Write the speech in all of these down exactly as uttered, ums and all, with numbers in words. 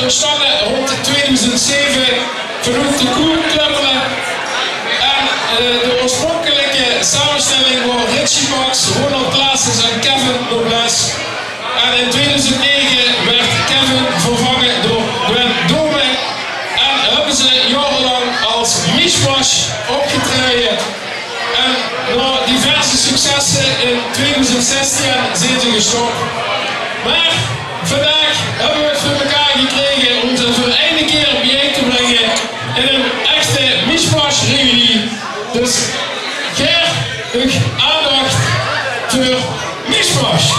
Ontstange rónd tweedoezend zeve vanoet de Koel Kluppele. En, eh, de oorspronkelike samesjtèlling waor Richie Baks, Ronald Klaasens en Kevin Nobles. En in tweedoezend nege woort Kevin vervange door Gwen Dome. En höbbe ze jaorelang es Mishmash opgetraoje. En nao diverse successe in tweedoezend zestien zeen ze gestop. Mer vandaag höbbe v'r 't veur mekaar gekrege óm ze veur eine kier biejein te bringe in ein echte Mishmash-reunie. Dus gaer uch aandach veur Mishmash.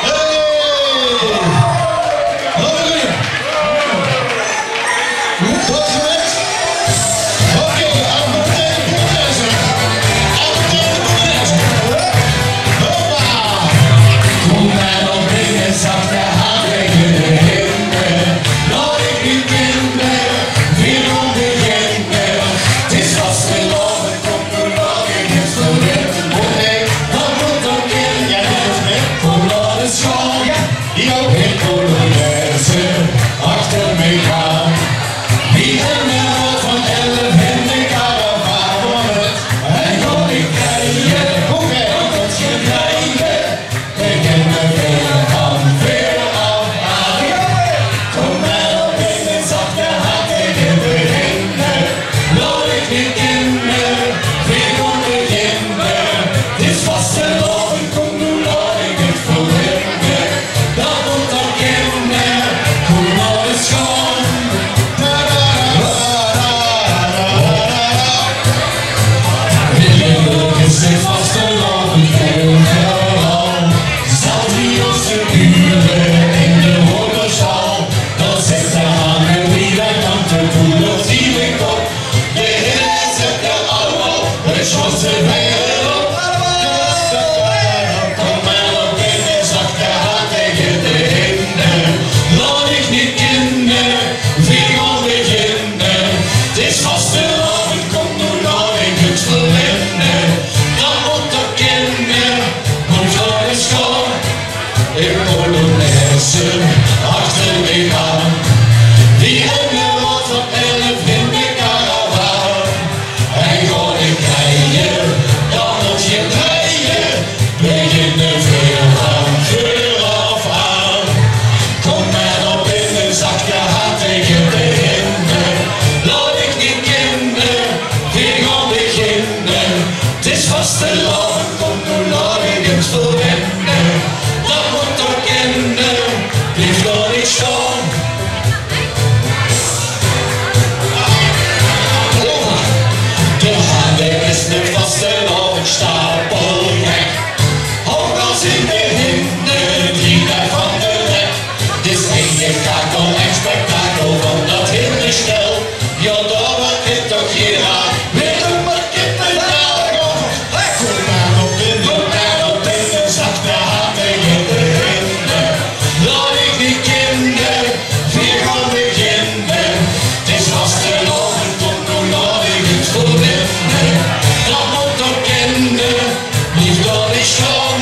Hey! Hallo. Oké, aan de polonaise. Aan de polonaise. Hoppa. Kóm mer op binne, zag de Harry in de hinde. Laot uch neet blinje, veer gaon beginne. 't Is vastelaovend, kóm noe, laot uch neet verblinde. O nae, dat mót toch kinne. Jao, dat is 't. Kóm, laot ós gaon. Jao. Jao, de polonaise achter mich aan. Wie ein raod van elf in de karavaan. En gaon ich drejje, oké, dan mót geer drejje. Beginne veer van veuraf aan. Kóm mer op binne, zag de Harry in de hinde. Laot uch neet blinje, veer gaon beginne. 't Is vastelaovend, kóm noe, laot uch neet verblinde. Dat mót toch kinne, kóm, laot ós gaon. In Limburg is 't vastelaovend euveral. Zèt uch ós te hure in de Roterzaal. Dao zit de Anne, die dao aan de boel op die kop. De hinde zèt d'r allemaol hun sjoonste veer op. Kóm mer op binne, zag de Harry taenge de hinde. Laot uch neet blinje, veer gaon beginne. 't Is vastelaovend, kóm noe, laot uch neet verblinde. Dat mót toch kinne, kóm, laot ós gaon. De polonaise achter mich aan. Wie ein raod van elf in de karavaan. En gaon ich drejje, dan mót geer drejje. Beginne veer van veuraf aan. Kóm mer op binne, zag de Harry taenge de hinde. Laot uch neet blinje, veer gaon beginne. 't Is vastelaovend, kóm noe, laot uch neet verblinde. Dat mót toch kinne, blief dao neet staon. Opa, de Harry is mit vastelaovend stapelgek. Haw al ziene hinde, die d'r van de rek. 't Is ein gekakel en spektakel van dat hiele sjtel. Jao, dao waert 't toch hiel raar. Mit de pakkitte daag. Kóm mer op binne, kóm mer op binne, zag de Harry taenge de hinde. Laot uch neet blinje, veer gaon beginne. 't Is vastelaovend, kóm noe, laot uch neet verblinde. Dat mót toch kinne, blief dao neet staon.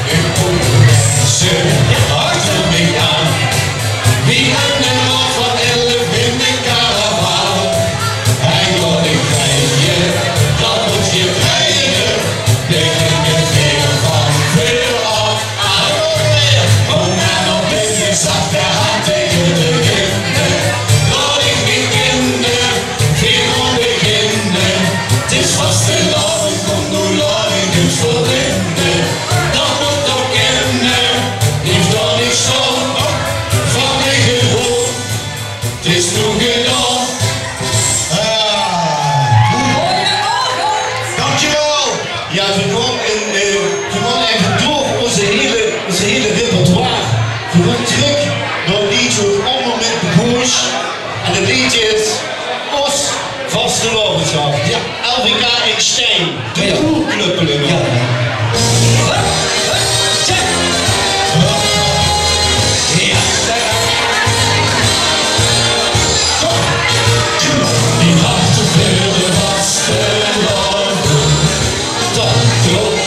De polonaise achter mich aan. Wie ein raod van elf in de karavaan. En gaon ich drejje, dan mót geer drejje. Beginne veer van veuraf aan. Kóm mer op binne, zag de Harry taenge de hinde. Laot uch neet blinje, veer gaon beginne. 't Is vastelaovend, kóm noe, laot uch neet verblinde. Dat mót toch kinne, blief dao neet staon. Van mich gehuurd, 't is noe gedaon. Ah. Dankjewel. Jao, veer gaon in, eh, veer gaon eigelik door ós hiel, ós hiel repertoire. Veer gaon trök nao 't leedje wat allemaol mit begós. En 't leedje is Ós Vastelaovesjaar. Jao. L V K in Stein. De Koel Kluppele. Jao. Die wachte veur de vastelaovend. Dat klop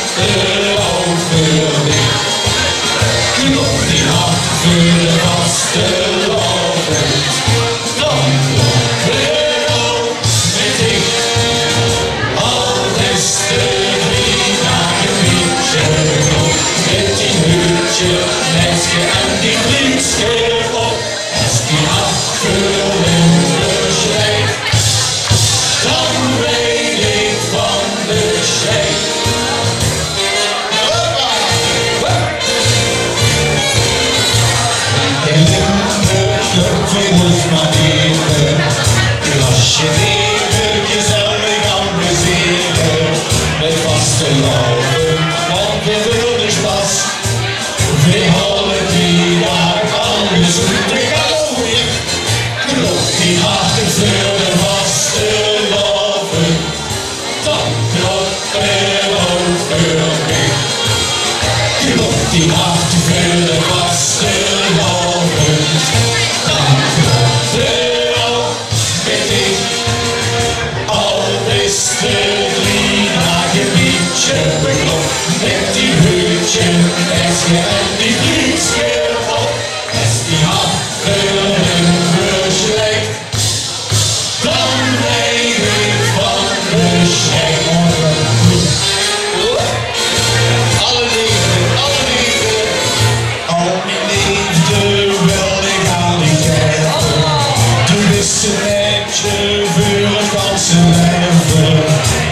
Tjubbeklop, mit die huutje, es ge en die brieske op, es die hart veur de beurs lek, dan weit ich van de sjek. Alle leefde, alle leefde. Al mien leefde wil ich aan dich gaeve. Doe bis 't maedje veur 't ganse laeve.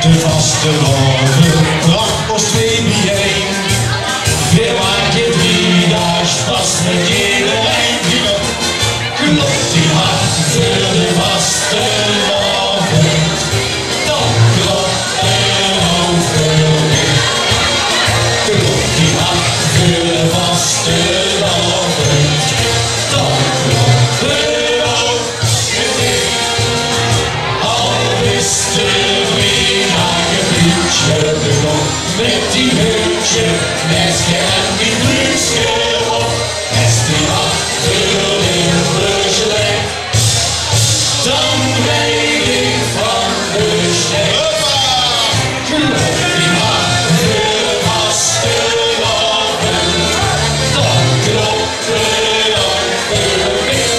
De vastelaovend brach ós twee biejein. Veer make driedaags vas mit jederein. Klop die hart veur de vastelaovend. Dan klop 'r ouch veur mich. Klop die hart veur de vastelaovend. Dan klop 'r ouch veur mich. Al bis te drie daag 'n bietje beklop, mit die huutje, maedje en die brieske op. Es die hart veur Limburg lek, dan weit ich van de sjek. Klop die hart veur de vastelaovend, dan klop 'r ouch veur mich.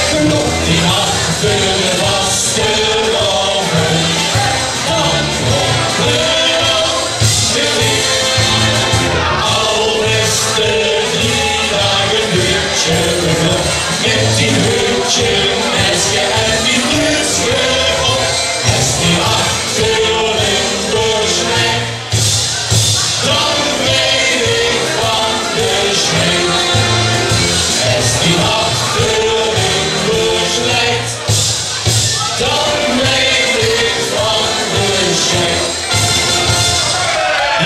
Klop die hart veur de vastelaovend, dan klop 'r ouch veur mich. Al bis te drie daag 'n bietje beklop, mit die huutje, maedje en die brieske op. Es die hart veur Limburg lek, dan weit ich van de sjek. Es die hart veur Limburg lek, dan weit ich van de sjek.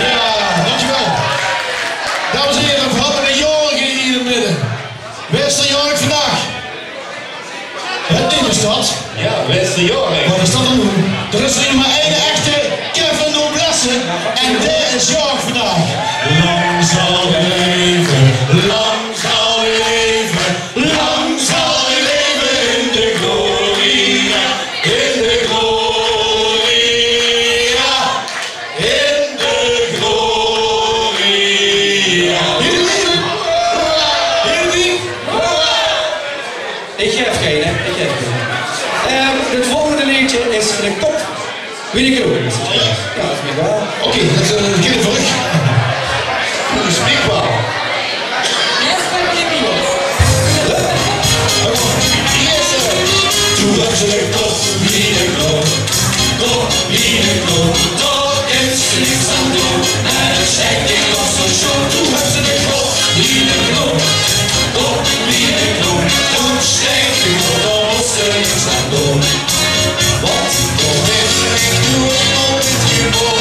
Jao, dankjewel. Dames en here, veer höbbe 'ne jaorige hie in 't midde. Wae is d'r jaorig vandaag? Hè, neet is dat? Jao, wae is d'r jaorig? Wat is dat dan? D'r is d'r mer eine echte Kevin Noblesse. En dae is jaorig vandaag. Lang zal hae leve, lang zal hae leve, lang zal hae leve in de gloria, in de gloria. In de gloria. Hiel lief. Hiel lief. Ich gaef gein, hè? Ich gaef gein. Ehm, 't volgende leedje is de kop wie de kroon. Jao, dat is neet waor. Oké, dat, eh, dat geit veur uch. Oeh, smeekbaar. Doe höbs de kop wie de kroon, kop wie de kroon, dao kins se niks aan doon. En 't sjek dich nog zoe sjoon. Doe höbs de kop wie de kroon, kop wie de kroon, doe sjek dich nog, dao mós se niks aan doon. Want doe höbs de kop wie de kroon.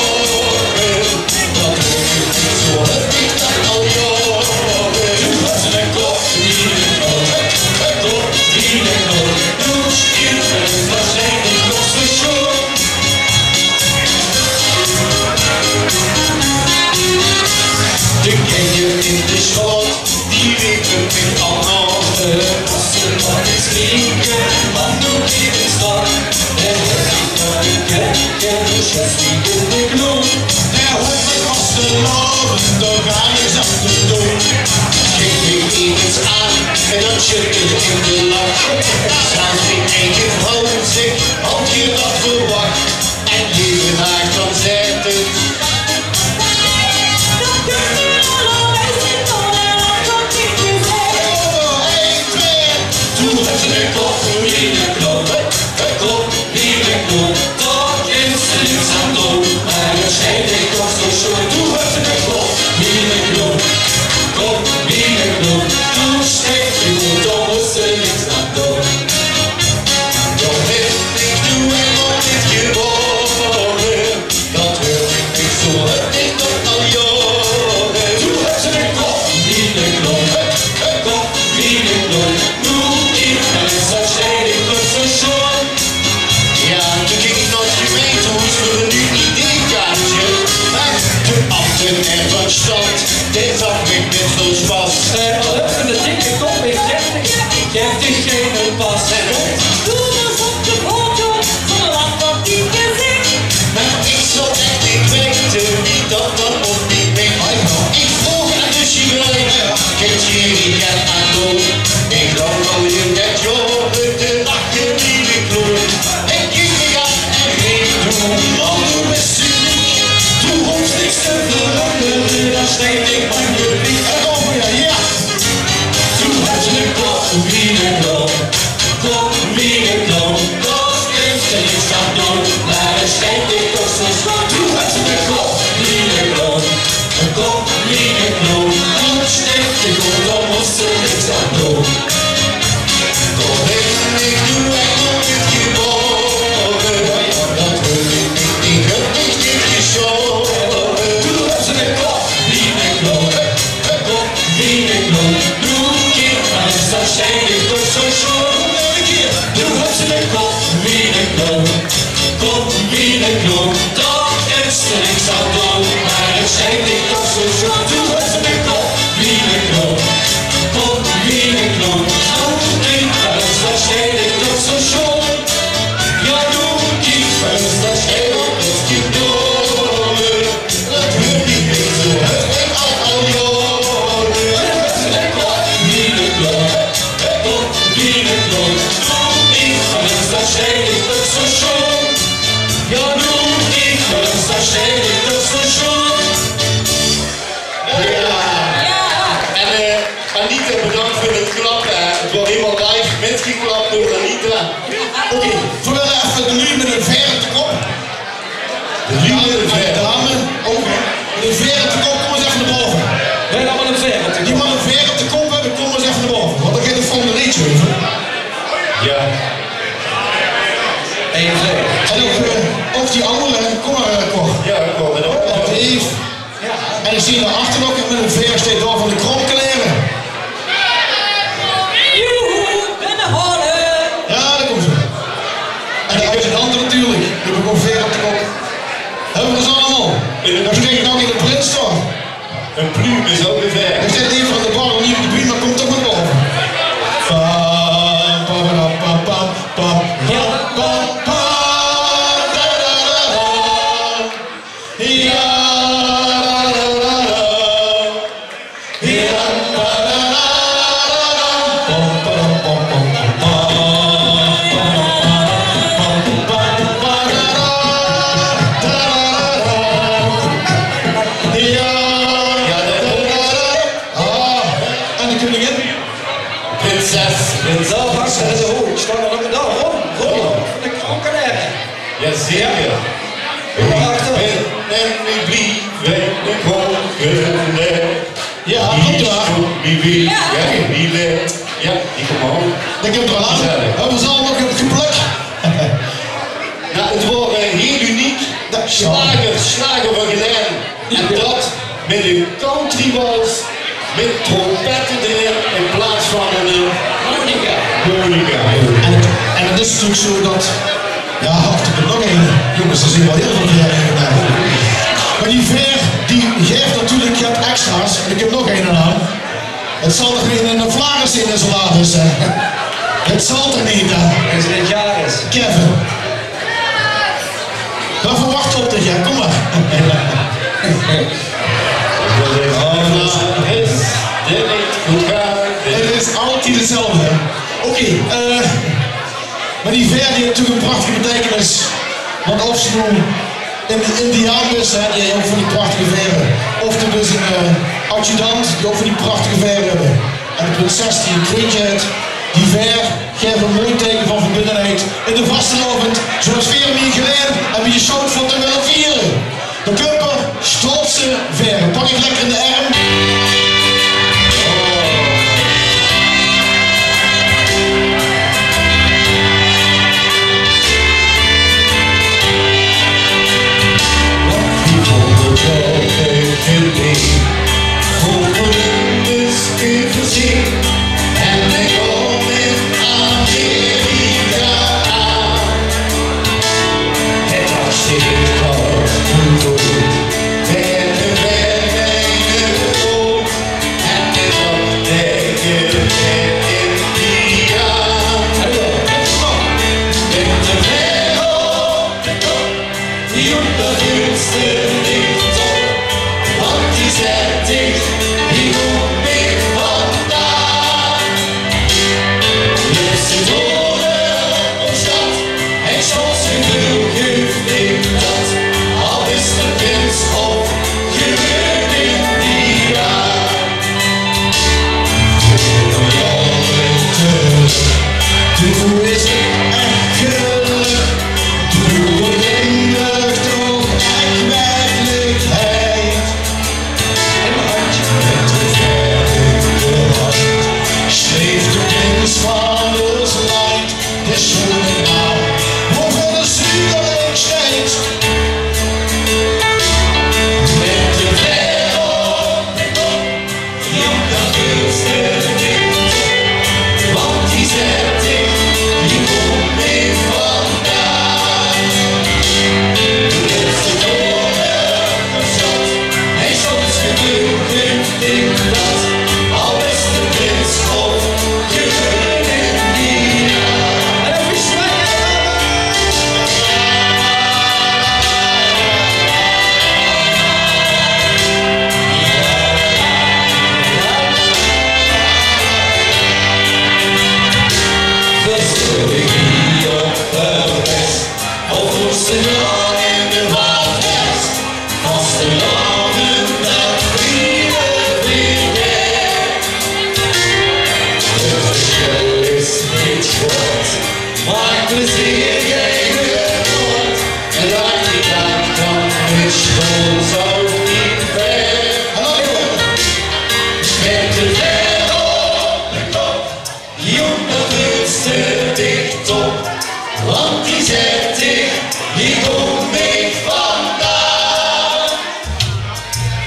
De kinjer in de sjool, die weite 't allemaol. Ze mótte nog ins kieke, want noe geit 't start. En höb ich nog ein keer de sjus wie in de kloon. D'r hoort de vastelaovend toch aan ins aan te doon. Kiek mich ins aan en dan sjöd ich in de lach. Zelfs mien eige vrouw zaet: "Hadt geer dat verwach?" En leef vraog dan, zaet 't: Doe höbs de kop wie de kloon, de kop wie de kloon, dao kins se niks aan doon. Mer 't sjijnt dich toch zoe sjoon. Doe höbs de kop wie de kloon, kop wie de kloon, doe sjijnt dich good, dao mós se niks aan doon. Toch bön ich noe einmaol neet gebaore. Dat huuer ich neet zoe, höb ich toch al jaore. Doe höbs de kop wie de kloon, de kop wie de kloon. Noe is 't sjijnt dich toch zoe sjoon. Jao, toen ging ich nao 't gemeintehoes veur ein nuuj I D-kaartje. Mer de ambtenaer van sjtad, dae zag mich mit väöl sjpas: Eh, al höbs se ein dikke kop, ich gaef dich, ich gaef dich geine pas. Doe ins op de foto, zoe lang van dien gezich. Mer ich zou ech neet weite Doe höbs 'ne kop, miene klomp. Kop, miene klomp. Dao kins se niks aan doon, mer 't sjijt dich toch zoe sjoon. Doe höbs 'ne kop, miene klomp. Kop, miene klomp. Doe sjteit dich good, dao mós se niks aan doon. Dao bin ich noe eenmaol neet gebore. Dat weit ich, ich höb mich neet gesjore. Doe höbs 'ne kop, miene klomp. Kop, miene klomp. Doe kins se niks aan doon, mer 't sjijt dich toch zoe sjoon. Nog ein kier. Doe höbs 'ne kop, miene klomp. Kop, miene klomp. Dao kins se niks aan doon, mer 't sjijt dich toch zoe sjoon. Doe höbs 'ne kop, miene klomp. Kop, miene klomp. Doe kins se niks aan doon, mer 't sjijt dich toch zoe sjoon. Jao, doe kins se niks aan doon, mer 't sjijt dich toch zoe sjoon. Jao. En, eh, Anita, bedank veur 't klappe, hè. 't Waor hielemaol live mitgeklap door Anita. Oké, veer wille effe de luuj mit ein veer op de kop. De luuj mit ein veer. Dame, ouch mit ein veer op de kop, kóm ins effe nao bove. Veer allemaol ein veer op de kop. Die mit ein veer op de kop höbbe, kóm ins effe nao bove. Want dao geit 't volgende leedje euver. Jao. Ein veer. En ouch, eh, ouch die angere, kóm mer, eh, Cor. Jao, Cor, mit ein veer. Dave. En ich zeen dao achter nog mit ein veer sjteit dao van de Kronkelere. Joehoe, binnehaole! Jao, dao kómme ze. En de adjudant natuurlik, die höbbe ouch ein veer op de kop. Höbbe v'r ze allemaol? Dao sjteit nog eine prins dao. Ein pluum is ouch ein veer. Dao sjteit eine van de bar, neet op de bühne, mer kump toch nao bove. Pam, pam, pam, pam, pam, pam, pam, pam, da, da, da, da. Ah, en de keuningin? Prinses. Prinses. Dao, wach, dao is de hoed. Staon d'r nog, dao, Ron, Ron, van de Kronkelere. Jao, zeker. Jao. Ich bin en ich blief ein kronkelere. Jao, kump d'r aan. Wie, wie, jao, wie, jao, die kump aan. Dao kump d'r al aan. Jao. Höbbe ze allemaol geplök. Noe, 't waor, eh, hiel uniek. Sjlager, sjlager van Gelaen. En dat mit ein countrywals, mit trompette d'rin in plaats van ein, eh, harmonica. Harmonica. En, en 't is natuurlik zoe dat, jao, och, ich höb nog ein. Jónges, d'r zeen waal hiel väöl veer hie vandaag. Mer die veer, die gaef natuurlik get extra's. En ich höb nog ein aan. 't Zal toch neet ein flaris zeen, ein salaris, hè? 't Zal toch neet, hè? Is 't jarig? Kevin. Waat verwachs se op dich, hè? Kóm mer. Oh, noe. 't Is altied 'tzelfde, hè? Oké, eh, mer die veer die höbbe natuurlik ein prachtige beteikenis. Want of se noe ein indiaan bis, hè, die höbbe ouch van die prachtige veer. Of doe bis ein, eh, adjudant, die höbbe ouch van die prachtige veer. En de prinses die ein kreuntje haet, die veer gaeve ein mooi teike van verbindenheid in de vastelaovend, zoewie veer hie geleid en wie je sjouwt veur te wille viere. De Kumper, sjtoltse veer. Pak ich lekker in de erm. Wat die Kumper toch haet geleef, veur Columbus te verzeen. En hae kaom in Amerika aan. Hae dach zich, 't geit good.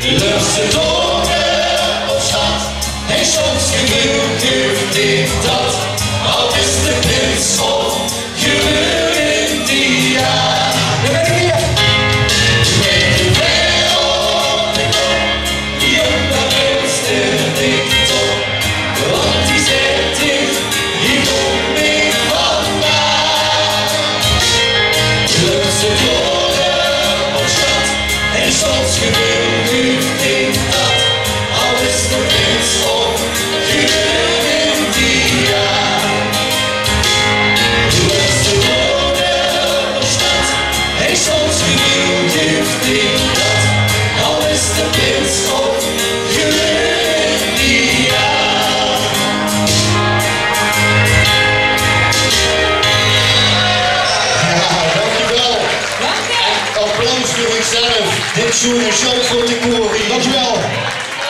Lutse dochter of sjat, hei, soms geveul guf dich dat, al is de prins of geveul in die jaor. Weit de wereld de kop, die op dat prins de dik top, want die zet dich hie op mich vandaag. Lutse dochter of sjat, hei, soms geveul guf dich dat, al is de prins of geveul in die jaor. Lutse dochter of sjat, hei, soms geveul guf dich dat, al is de prins of geveul in die jaor. Jao, dankjewel. Dank je. Applaus veur uzelf. Dit is zoe'n show veur de koor. Dankjewel.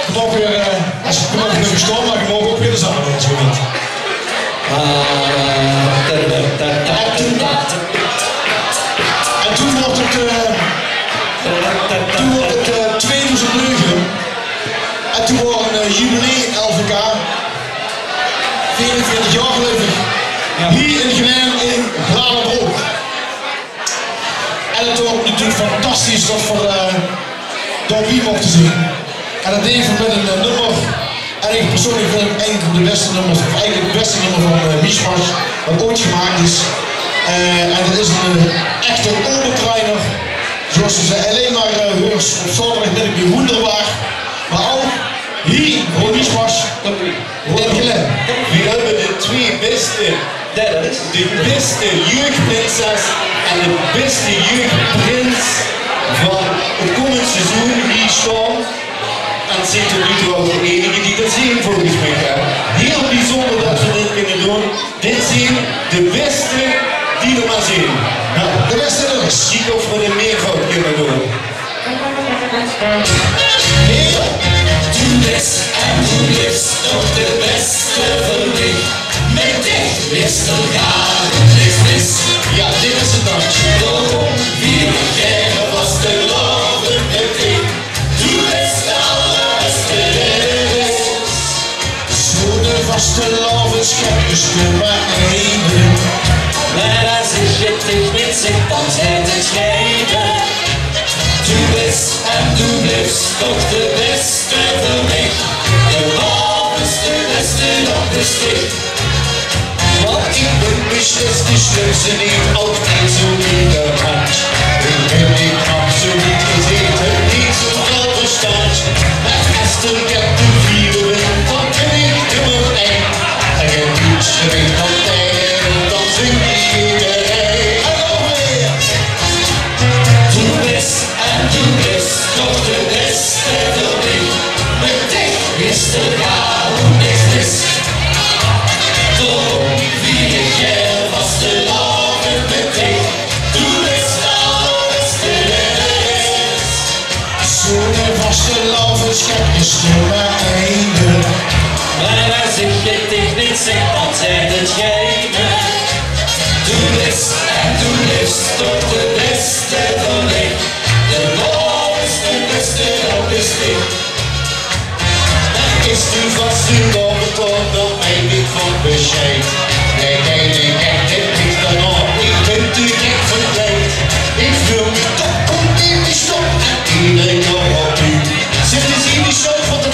Geer maag weer, eh, es geer, geer maag weer gaon staon, mer geer maag ouch weer de zaal in, es geer wilt. En toen, en toen woort 't, eh, toen woort 't, eh, tweedoezend nege. En toen woort 'n, eh, jubilee in L V K. Veerenveertig jaor, geluif ich. Jao. Hie in Gelaen in Gladenbrook. En 't woort natuurlik fantastisch det veer, eh, dao bie mochte zeen. En det deje veer mit ein, eh, nummer. En ich persoonlik vinj 't ein van de bèste nummers, of eigelik 't bèste nummer van, eh, Miesmasch, det ooit gemaak is. Eh, en det is ein, eh, echte Oberkrainer. Zoeas se ze allein mer, eh, huurs op zaoterdigmiddig bie Wunderbar. Mer ouch hie, Ronnie Spas. Dank u. Dank u wel. Veer höbbe de twee bèste, de bèste jeugdprinses en de bèste jeugdprins van 't kómmend seizoen hie staon. En 't zeen tot noe toe ouch de einige die det zeen, volges mich, hè. Hiel bezunjer det veer dit kinne doon. Dit zeen de bèste die d'r mer zeen. Jao, de bèste dus. Kieke of veer d'r mieë van kinne doon. Doe bis en doe bliefs toch de bèste veur mich. Mit dich is d'r gaar niks mis. Jao, dit is 't dansje. Doe, wie ich gaer vastelaovend mit dich. Doe bis de allerbèste, det is. Zoe'n vastelaovesjat is d'r mer eine. Mer es ich dich neet zeen, dan zeen 't geine. Doe bis en doe bliefs toch de bèste veur mich. De baoveste, bèste, det bis dich. Want ich bön beslis de slimste neet, altied zoe bie de hand. Ich bön neet knap, zoe neet gezete, neet zoe väöl verstand. Mer es d'r get te viere wilt, dan bön ich nummer ein. En doe bis te neet van tieje, dan zingk ederein. En nog weer. Doe bis en doe bliefs toch de bèste veur mich. Mit dich is d'r gaar niks mis. Doe, wie ich gaer vastelaovend mit dich. Doe bis de allerbèste, det is. Zoe'n vastelaovesjat is d'r mer eine. Mer es ich dich neet zeen, dan zeen 't geine. Doe bis en doe bliefs toch de bèste veur mich. De baoveste, bèste, det bis dich. Is de vastelaovend, dan weit ich van besjeit. Nae, nae, nae, nae, dit is dan al. Ich bön te gek verkleid. Ich veul mich toch compleet de sjtop en eder jaor opnuuj. Zit te zeen de sjtop van de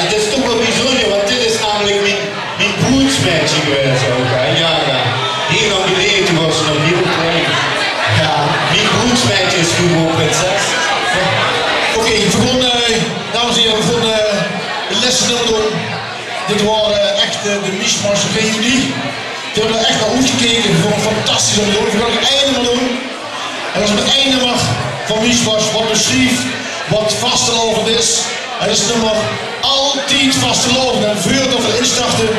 Het is toch wel bijzonder, want dit is namelijk mijn, mijn broedsmeidje geweest ook, hè? Ja, ja. Heel lang geleden, toen was ze nog heel klein. Ja, mijn broedsmeidje is nu gewoon prinses. Oké, we gaan, eh, dames en heren, we gaan, eh, de laatste nummer doen. Dit waren, eh, echt, eh, de Miesmasch reunie. Die hebben we echt naar uitgekeken. We vonden het fantastisch om te doen. We gaan nog één nummer doen. En dat is het één nummer van Miesmasch wat beschrijft wat vastelaovend is. En dat is het nummer Altied Vastelaovend. En voordat we instarten,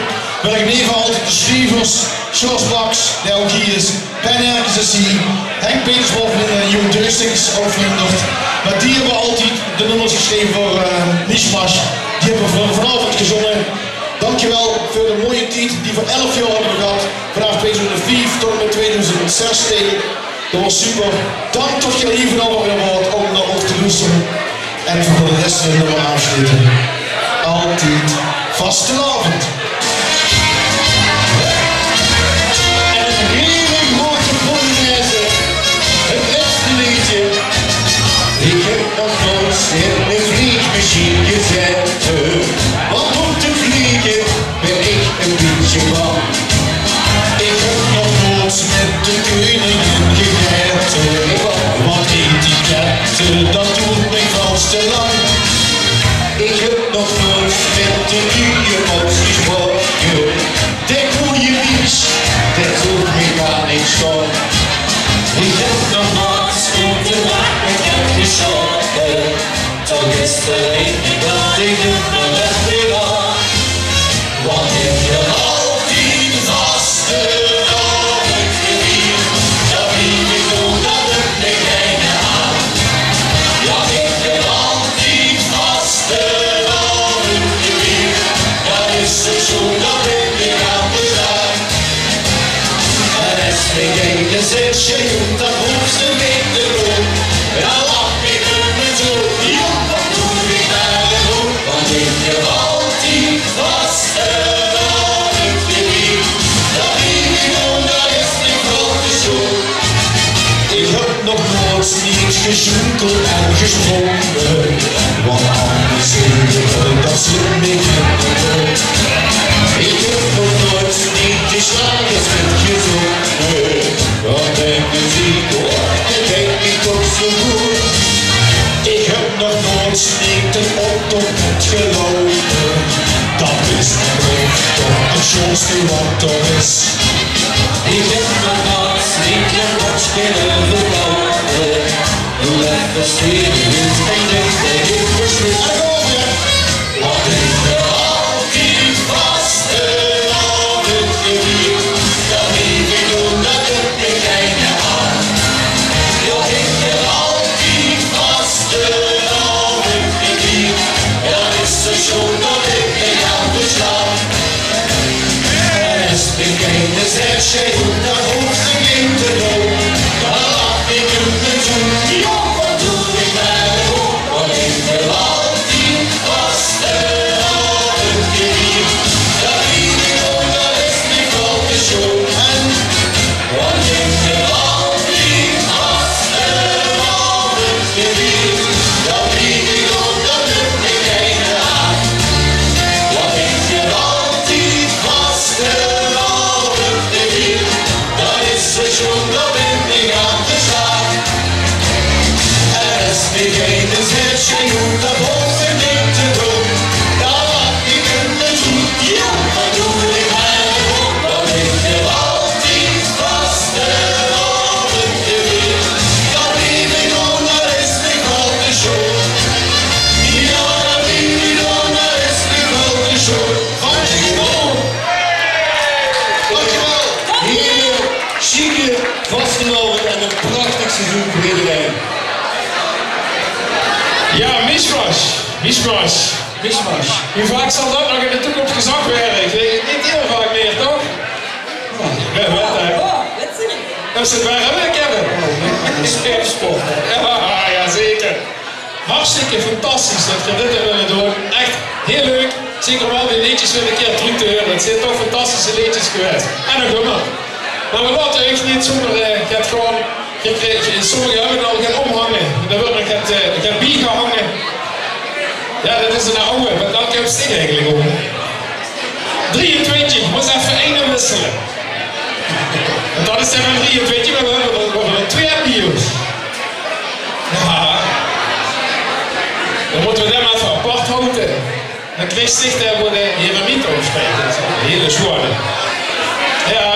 wil ik in ieder geval de schrijvers, Sjors Baks, die ook hier is, Ben Erkens is hier, Henk Petersbol en, eh, Jeroen Deustings, ook verhinderd. Maar die hebben altijd de nummers geschreven voor, eh, Miesmasch. Die hebben we vanavond gezongen. Dankjewel voor de mooie tijd die we elf jaar hebben gehad. Vanaf tweeduizend vijf tot en met tweeduizend zestien. Dat was super. Dank dat jullie hier vanavond weer waren om naar ons te luisteren. En we gaan de rest van het nummer afsluiten. Altied Vastelaovend. En een hele grote polonaise. Het laatste liedje. Ik heb nog nooit in een vliegmachine gezeten, want om te vliegen ben ik een beetje bang. Ik heb nog nooit met de koningin gegeten, want etiquette, dat duurt mij vals te lang. Ik heb nog nooit met de dikke mans gesproken, de koeie Mies, dat doet mij maar niks voor. Ik heb nog nooit op de markt met geld geschoten. Toch is er één ding dat ik het nooit heb gedaan. Want ik wil altied vastelaovend vieren. Dat blief ik doen, dat doet mij geine aan. Ja, ik wil altied vastelaovend vieren. Dat is het zoen, dat ik niet aan te staan. En es degene zit, ze doet, dan hoeft ze niet te doen. Dan lach ik er me toe, ja, dan doe ik maar de moed. Want ik heb altied vastelaovend gevierd. Dat ik niet doen, dat is niet grote schoen. Ik heb nog nooit niet gesjoenkeld en gesprongen, want anders zul je dat zit niet in de kop. Ik heb nog nooit niet de slagers met gezongen, want bij muziek hoort het, denk ik, toch zo goed. Ik heb nog nooit niet een optocht met gelopen, dat is en blijft toch het schoonste wat er is. Ik heb nog nooit niet een watch kunnen verkopen. Doe even stevig in en denk dat ik verslind. Want ik heb altied vastelaovend gevierd. Dat blief ik doen, dat doet mij geine aan. Ja, ik heb altied vastelaovend gevierd. Dat is zo schoen dat ik niet aan te staan. En es degene zit, ze doet, dan hoeft ze niet te doen. Dan lach ik er me toe, ja, dan doe ik maar de moed. Want ik wil altied vastelaovend vieren. Dat blief ik doen, dat is niet grote schoen. En want ik wil altied vastelaovend vieren. Dat blief ik doen, dat doet mij geine aan. Want ik wil altied vastelaovend vieren. Dat is zo schoen, dat ik niet aan te staan. En es degene zit, ze doet, dan hoeft ze niet te doen. Dan lach ik er me toe, ja, dan doe ik maar de moed. Want ik wil altied vastelaovend vieren. Dat blief ik doen, dat is niet grote schoen. Ja, dat blief ik doen, dat is niet grote schoen. Van Timo. Dankjewel. Hele chique vastelaovend en een prachtig seizoen voor iedereen. Ja, Miesmasch. Miesmasch. Miesmasch. Wie vaak zal dat nog in de toekomst gezag waere? Ik weet het niet heel vaak meer, toch? Ja, wel, hè? Oh, dat is het. Dat is het waar, hè, Kevin? Een speelsport. Ja, ja, zeker. Hartstikke fantastisch dat geer dit höb wille doon. Echt heel leuk. Zeker om al die leedjes weer een keer terug te huren. Het zijn toch fantastische leedjes geweest. En nog immer. Maar we laten echt niet zomaar, eh, het gewoon. Geer krijgt, sommigen hebben al gaan omhangen. Daar wordt nog het, eh, het biegehangen. Ja, dat is 'n aw, want dat kump Stig eigelik op. Drieëntwintig, mós effe eine wissele. En dat is dan drieëntwintig, mer veer höbbe d'r, veer höbbe d'r twee bie ós. Ja. Dan mótte veer dae mer effe apart haoje. Dan krieg Stig dae veur de heremiete opsjteit. Dat is 'n hele zwaore. Ja.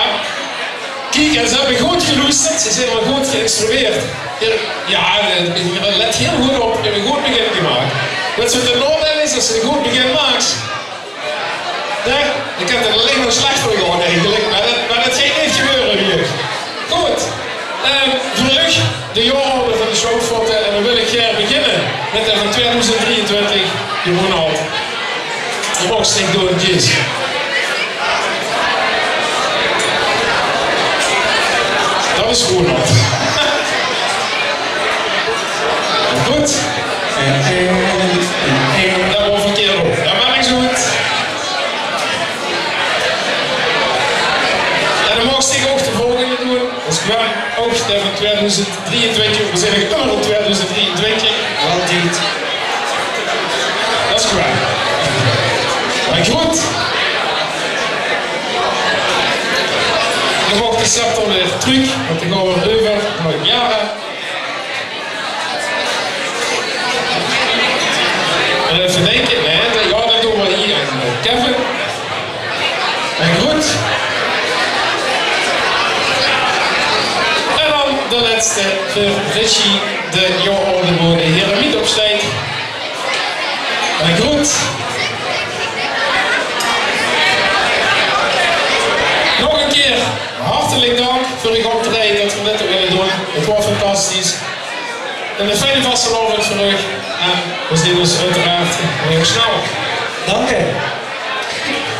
Kiek, en ze höbbe good geloesterd, ze zeen waal good geïnstrueerd. Ja, ja, eh, let hiel good op, höbbe good begin gemaak. Wèts se waat 't naodeil is es se 'n good begin maaks? Nae, ich höb 't allein mer slech veur gehaoje eigelik, mer dat, mer dat geit neet gebeure hie. Good, eh, veur uch de jaororde van de Sjouwfotte en dan wil ich gaer beginne mit de van twieëdoezend drieëntwintig, Jeroen Holt. Dae maag zich doon, Jis. Dat is Ronald. Good. Dat waor verkeerd op. Dat maak neet oet. En dan maag Stig ouch de volgende doon. Dat is Gwen, ouch de van twieëdoezend drieëntwintig, veer zeen ummer in twieëdoezend drieëntwintig. Waal tied. Dat is Gwen. Mer good. Dan maag de scepter weer trök, want dan gaon veer euver nao Jara. En effe dinke, nae, dat, ja, dat doon veer hie aan, eh, Kevin. En good. En dan de lètste veur Richie, de jaororde veur de heremiet opsjteit. En good. Nog ein kier hartelik dank veur uch optraeje, dat veer dit höbbe kinne doon. 't Waor fantastisch. En 'ne fijne vastelaovend veur uch. En veer zeen ós oeteraard hiel snel. Dank uch.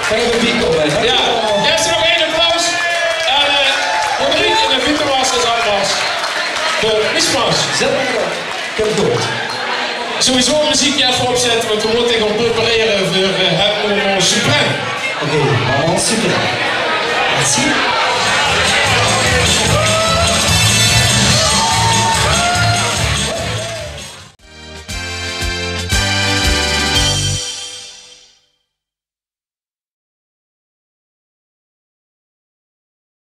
Kan ich d'rbie kómme, hè? Ja. Geef ze nog ein applaus. En, eh, Roderick en de Pietermars is applaus. De Miesmars. Zèt mer op. Kump good. Sowieso meziekje effe opzètte, want veer mótte gaon preparere veur, eh, het moment suprême. Oké, moment suprême. Merci.